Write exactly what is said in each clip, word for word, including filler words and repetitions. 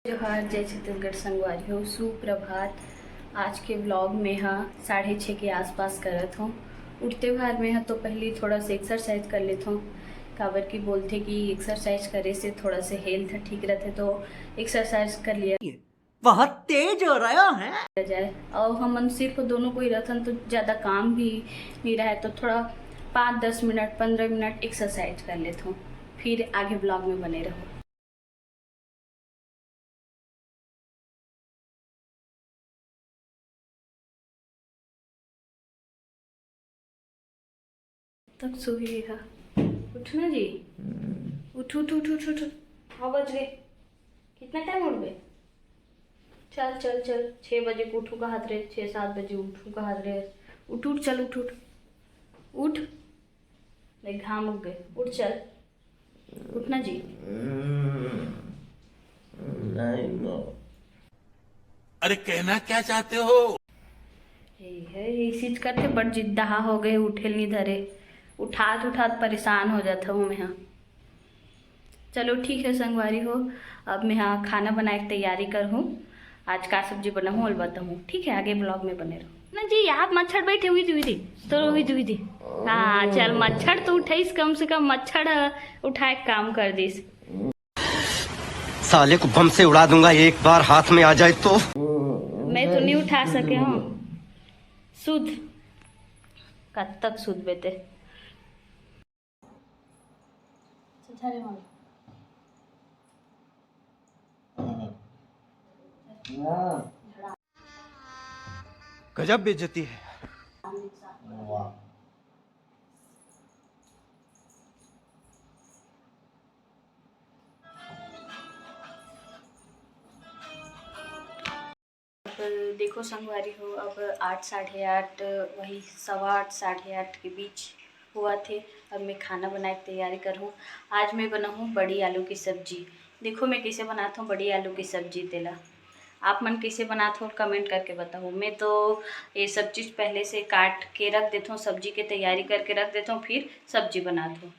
जोहार, जय छत्तीसगढ़ संगवारी हो, सुप्रभात। आज के vlog में ह साढ़े छः के आसपास करत हों। उठते बार में ह तो पहली थोड़ा सा exercise कर लेथों, काबर कि बोलथे कि exercise करे से थोड़ा से health ठीक रहथे, तो exercise कर लिया बहुत तेज हो रहा है। जाए। और हमन सिर्फ दोनों कोई रहथन तो ज़्यादा काम भी नहीं रहे, तो थोड़ा पाँच दस मिनट, पन्द्रह मिनट exercise कर लेथों। फिर आगे vlog में बने रहो। तक सोई हे। उठ ना जी। उठ, उठ, उठ, उठ, उठ। नौ बज गए। कितना time उठबे? चल, चल, चल। छः बजे के उठू कहत रहे, छः सात बजे उठू कहत रहे। उठ, उठ, चल, उठ, उठ। उठ। देख, घाम उग गए। उठ, चल। उठ ना जी। नहीं, no। अरे, कहना क्या चाहते हो? यही है, यही चीज करके बड़ जिद्दहा हो गए, उठे नहीं धरे, उठात उठात परेशान हो जाता हूँ मैं। हाँ, चलो ठीक है संगवारी हो, अब मैं हाँ खाना बनाए के तैयारी कर हूँ। आज का सब्जी बनाऊँ, ओल बताऊँ, ठीक है? आगे vlog में बने रहो ना जी। यहाँ मच्छर बैठे हुई थी, हुई थी तो हुई थी, हुई थी। हाँ, चल, मच्छर तो उठाइस, कम से कम मच्छर उठाए के काम कर दिस। साले को बम से उड़ा दूंगा एक बार हाथ में आ जाए तो। मैं तो नहीं उठा सके हूँ। सुध, कब तक सुध बेटे? गजब बेइज्जती है। अब देखो संगवारी हो, अब आठ, साढ़े आठ, वही सवा आठ, साढ़े आठ के बीच हुआ थे। अब मैं खाना बनाए के तैयारी करहूँ। आज मैं बनाहूँ बड़ी आलू की सब्जी। देखो मैं कैसे बनात हूँ बड़ी आलू की सब्जी, तेला आप मन कैसे बनात हो, comment करके बताओ। मैं तो ये सब चीज़ पहले से काट के रख देता हूँ, सब्जी के तैयारी करके रख देता हूँ, फिर सब्जी बनाता हूँ।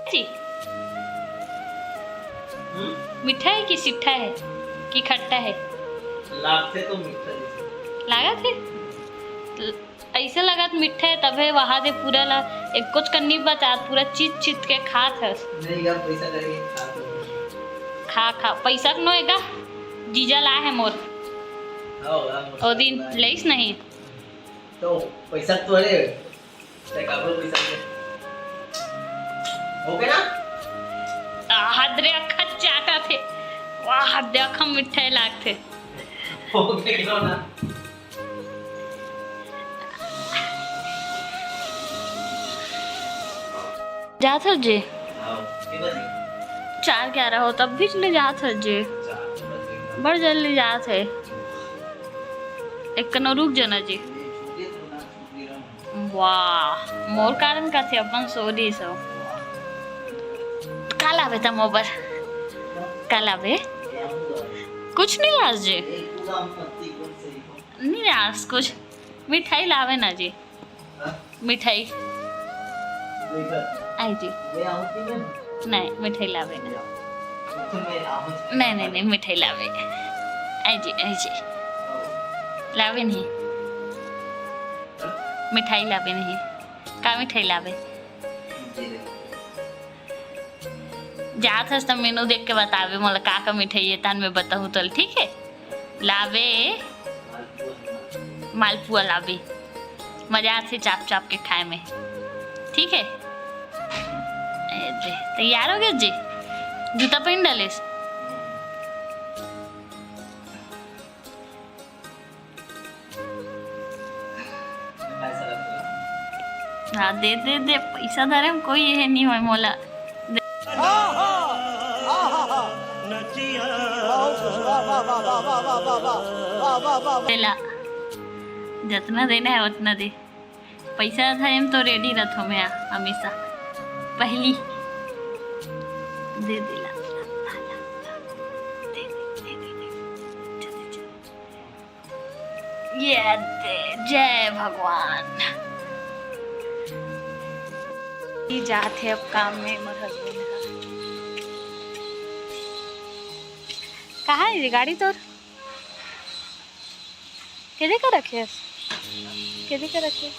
जी। हम्म? मीठा है कि सिट्ठा है कि खट्टा है? लागथे तो मीठा जैसे। लागत है? ल-, ऐसे लागत मीठा है, तभे वहा दे पूरा ला एक कुछ करनी बचात, पूरा चीत चीत के खात है। नहीं गा, पैसा करके खा तो। खा, खा, पैसा नो है गा, जीजा ला है मोर। हाँ, हाँ, ओ दिन ला है। लईस नहीं। तो पैसा तो है। ते काबर पैसा दे? हो गया ना? आहा, दे अखा चाटा थे। वाह, दे अखा मिठाई लागथे। हो गया ना? जात हस जे? हाँ, के बजे? चार ग्यारह हो, तब भी ले जात हस जे। चार बजे। बड़ जल्दी जात है। एक कनो रुक जाना जी। वाह, मोर कारण कथे अपन सोरी सो। का लाबे त मोर बर? का लाबे? कुछ नहीं लास जी। नहीं लास कुछ। मिठाई लाबे ना जी। मिठाई। आई जी। नहीं, मिठाई लाबे ना। नहीं, नहीं, नहीं, मिठाई लाबे। आई जी, आई जी। लाबे नहीं। मिठाई लाबे नहीं। का मिठाई लाबे? जात हस त मेनू देख के बताबे मोला का का मिठाई हे, तहन मैं बताहूँ तोला, ठीक है? लाबे, मालपुआ लाबे, मजा आथे चाप चाप के खाए में, ठीक है? ए दे, तैयार हो गए जी? जूता पहन डालेस? हाँ, दे दे दे, पैसा धरे में कोई ये नहीं होय मोला। दे। तेला जतना देना है उतना दे। पैसा धरे में तो रेडी रथों मैं हमेशा। पहली दे देला। दे दे, दे दे, दे दे। ये दे, जय भगवान। ये जात है अब काम में, मोर husband का। कहाँ है ये गाड़ी तोर? केदे का रखे हस? केदे का रखे?